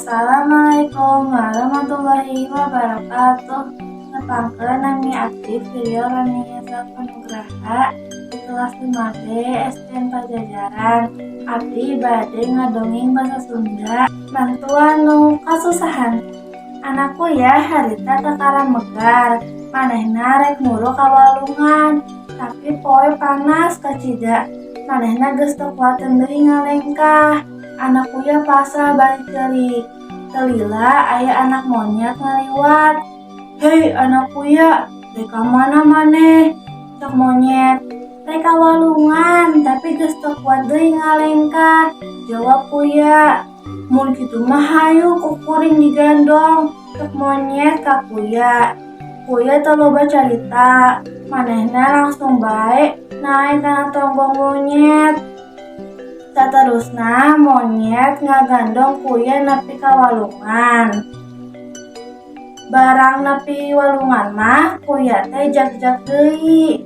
Assalamualaikum warahmatullahi wabarakatuh. Nepangkeun, nami abdi Filio Rania Nugraha di kelas 5B SDN Pajajaran. Abdi bade ngadongeng bahasa Sunda, bantuan nu kasusahan. Anak kuya harita kakara megar, manehna rek muru ka walungan, tapi poe panas kacida. Manehna geus teu kuateun deui ngalengkah. Anak kuya pasrah bari ceurik. Teu lila aya anak monyet ngaliwat. "Hei, anak kuya, rek ka mana maneh?" cek monyet. "Rek ka walungan, tapi geus teu kuat deui ngalengkah," jawab kuya. "Mun kitu mah hayu ku kuring digandong," cek monyet ka kuya. Kuya teu loba carita, manehna langsung bae naek kana tonggong monyet. Saterusna monyet ngagandong kuya nepi ka walungan. Barang nepi walungan mah kuya teh jagjag deui.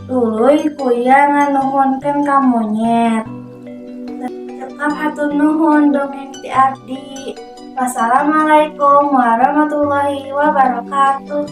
Tuluy kuya nganuhunkeun ka monyet. Cekap, hatur nuhun dongeng ti abdi. Wassalamualaikum warahmatullahi wabarakatuh.